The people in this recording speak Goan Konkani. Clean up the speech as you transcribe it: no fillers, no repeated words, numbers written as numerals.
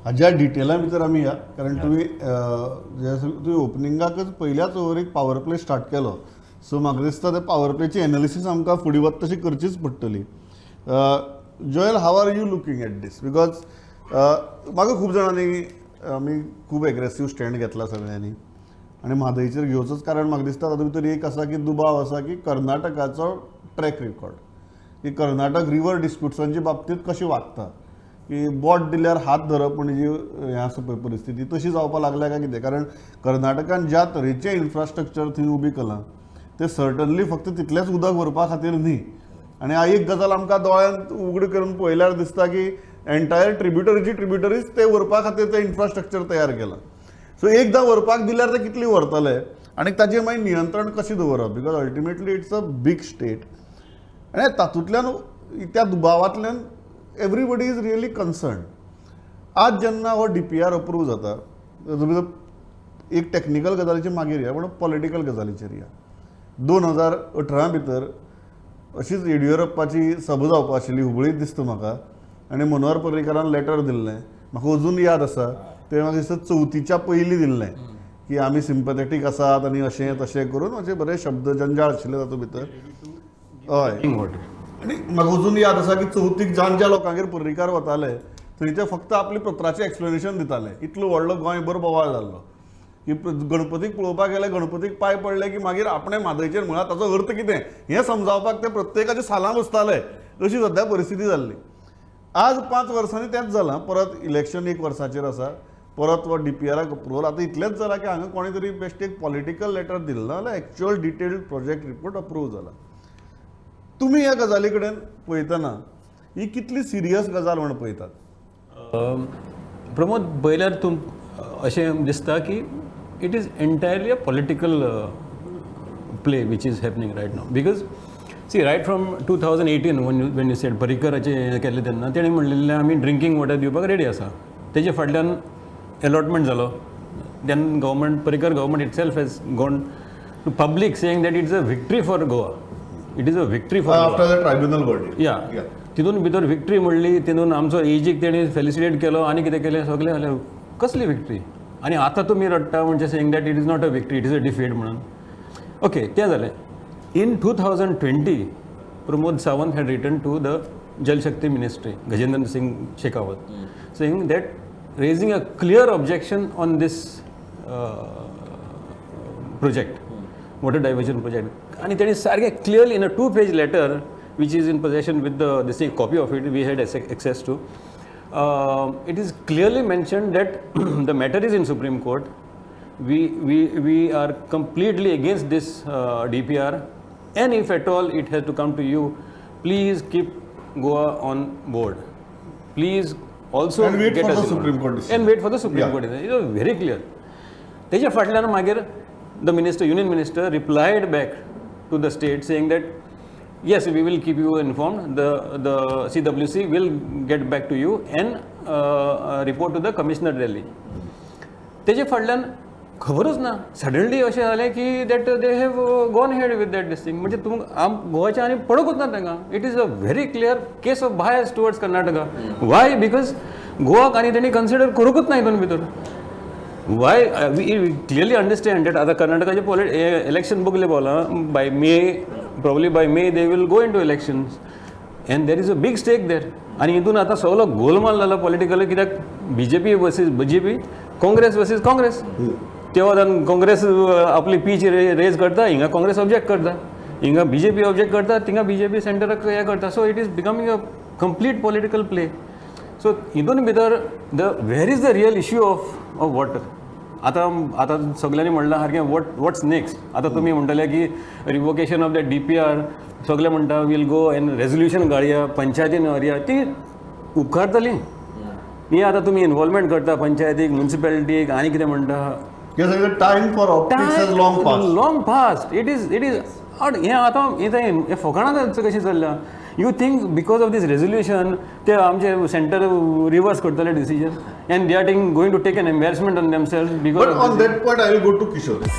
हाज्या डिटेला भितर आमी या, कारण तुमी तुवें ओपनिंगाकच पयल्याच ओवरीक पावर प्ले स्टार्ट केलो. सो म्हाका दिसता ते पावर प्लेची एनालिसीस आमकां फुडें वता तशी करचीच पडटली. Joel, how are you looking at this? Because म्हाका खूब जाणांनी, आमी खूब एग्रेसीव स्टँड घेतला सगळ्यांनी आनी म्हादयचेर घेवचोच, कारण म्हाका दिसता तातूंत भितर एक आसा की दुबाव आसा की कर्नाटकाचो ट्रॅक रिकॉर्ड, की कर्नाटक रिवर डिस्प्युट्सांच्या बाबतींत कशी वागता, की बोट दिल्यार हात धरप म्हणजे जी हें आसा पळय परिस्थिती, तशी जावपाक लागल्या काय कितें? कारण कर्नाटकान ज्या तरेचें इन्फ्रास्ट्रक्चर थंय उबी केलां, तें सर्टनली फक्त तितलेंच उदक व्हरपा खातीर न्ही. आनी एक गजाल आमकां दोळ्यांत उगडी करून पळयल्यार दिसता की एंटायर ट्रिब्युटरीची ट्रिब्युटरीज ते व्हरपा खातीर तें इन्फ्रास्ट्रक्चर तयार केलां. सो एकदां व्हरपाक दिल्यार ते कितली व्हरतले आनी ताजेर मागीर नियंत्रण कशें दवरप? Because ultimately it's a big state. आनी तातूंतल्यान, त्या दुबावांतल्यान everybody is really concerned. आज जेन्ना हो डीपीआर अप्रूव जाता, तुमी एक टॅक्निकल गजालीचेर मागीर या, पूण पॉलिटिकल गजालीचेर या. 2018 भितर अशीच येडियुरप्पाची सभा जावपा आशिल्ली हुबळीत दिसता म्हाका, आनी मनोहर पर्रीकारान लेटर दिल्लें. म्हाका अजून याद आसा, तें म्हाका दिसता चवथीच्या पयलीं दिल्लें, की आमी सिंपथेटीक आसात आनी अशें तशें करून अशे बरे शब्द जंजाळ आशिल्ले तातूंत भितर. हय. आनी म्हाका अजून याद आसा की चवथीक ज्या ज्या लोकांगेर पर्रीकार वताले, थंय ते फक्त आपली पत्राचें एक्सप्लेनेशन दिताले. इतलो व्हडलो गोंयभर बोवाळ जाल्लो की गणपतीक पळोवपाक गेले, गणपतीक पांय पडले की मागीर आपणें म्हादयचेर म्हळ्यार ताचो अर्थ कितें हें समजावपाक ते प्रत्येकाच्या सालां बसताले. अशी सद्या परिस्थिती जाल्ली. आज 5 वर्सांनी तेंच जालां. परत इलेक्शन एक वर्साचेर आसा, परत हो डीपीआराक अप्रुवल. आतां इतलेंच जालां की हांगा कोणें तरी बेश्टें एक पॉलिटिकल लेटर दिलें ना जाल्यार actual detailed project report approve जाला. तुमी ह्या गजाली कडेन पळयतना ही कितली सिरियस गजाल म्हण पळयतात? प्रमोद, पळयल्यार तूं अशें दिसता की it is entirely a political play which is happening right now, because see, right from 2018, when you said पर्रीकराचें हें केलें तेन्ना तेणें म्हणलेलें, आमी ड्रिंकींग वॉटर दिवपाक रेडी आसा. तेजे फाटल्यान एलॉटमेंट जालो. Then government, Parrikar government itself has gone to public saying that it's a victory for Goa, it is a victory for After the tribunal verdict. या, तितून भितर विक्ट्री म्हणली, तितून आमचो एजीक तेणी फेलिसिटेट केलो आनी कितें केलें सगळें जालें. कसली विक्ट्री? आनी आतां तुमी रडटा म्हणजे saying that it is not a victory, it is a defeat म्हणून. ओके, तें जालें. In 2020, Pramod Sawant had written to the Jal Shakti Ministry, Gajendra Singh Shekhawat, saying that, raising a clear objection on this project, water diversion project. आणि त्यांनी सारखे clearly in a two page letter, which is in possession with the this copy of it we had access to, it is clearly mentioned that the matter is in Supreme Court. We are completely against this DPR, and if at all it has to come to you, please keep Goa on board. Please also And wait get for us the involved. Supreme Court decision. And wait for the Supreme Court decision. It was very clear. तेच्या फाटल्यान मागीर the minister, union minister replied back to the state saying that yes, we will keep you informed, the CWC will get back to you and report to the Commissioner, Delhi. तेजे फाटल्यान खबरूच ना. सडनली अशें जालें की that they have gone ahead with that this thing. म्हणजे तुमकां आम गोवाच्या आनी पडोकूच ना तांकां. It is a very clear case of bias towards Karnataka. Why? Because गोवाक आनी तेणी कन्सिडर करूंकूच ना हितून भितर. Why? We clearly understand that आतां कर्नाटकाचे पॉलिट इलेक्शन बघले पावलां. By May, probably by May, they will go into elections and there is a big stake there. आनी हितून आतां सगलो गोलमाल जाला पॉलिटिकल, कित्याक BJP versus BJP, Congress versus Congress. ते वतान काँग्रेस आपली पीच रेज करता, हिंगा काँग्रेस ऑब्जेक्ट करता, हिंगा बीजेपी ऑब्जेक्ट करता, थिंगा बीजेपी सेंटराक हें करता. So it is becoming a complete political play. So हितून भितर the where is the real issue of water? आतां आतां सगल्यांनी म्हणलां सारकें, what's next? आतां तुमी म्हणटले की revocation of the DPR. सगळे म्हणटा वील गो एन रेजोल्युशन घालया, पंचायतीन व्हरया. ती उपकारतली ही? आतां तुमी इनवॉल्वमेंट करता पंचायतीक, मुन्सिपेलिटीक आनी कितें म्हणटा. Time for optics has long passed. Long past. It is हें आतां हें फकाणां कशें चल्ल्या. You think because of this resolution ते आमचे सेंटर रिवर्स करतले decision, and they are taking going to take an embarrassment on themself But because on that point, I will go to Kishore.